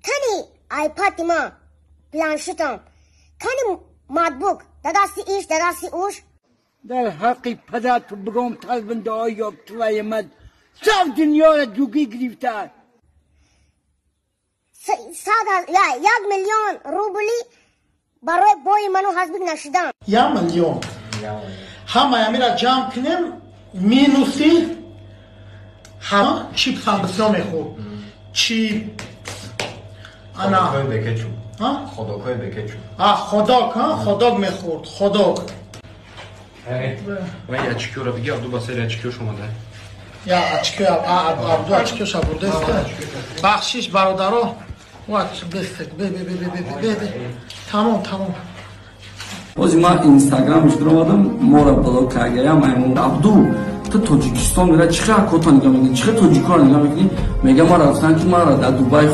Кани айпади ма, планшетам, кани ноутбук, да дасти иш, да дасти уш. Дар ҳаққи падарту бигом, талбиндаҳои ёктувай мад сав дунёра дугӣ гирифтааст. 1 миллион рубли барои бои ману ҳазбик нашидан. 1 миллион ҳамаи амира ҷамъ кунем, минуси ҳама. Чипсам бисёр мехӯрд, чипс ана. Ходокҳои бекечу. Ходок, ходок мехӯрд, ходок. Ва очкиёро биги, Абду ба сари очкиёш омада. Я очки, Абду очкиёша бурдеста. Бахшиш, бародаро. Бе, бе, бе, бе, бе, бе, бе, тамом, тамом. Бози ман Инстаграмш дуромадам, моро блок кардаям. Аймон Абду, ту Тоҷикистон мера, чӣ хел акото нигоҳ мекунӣ, чӣ хел тоҷикоро нигоҳ мекунӣ? Мега, мара гуфтан, ки мара дар Дубай.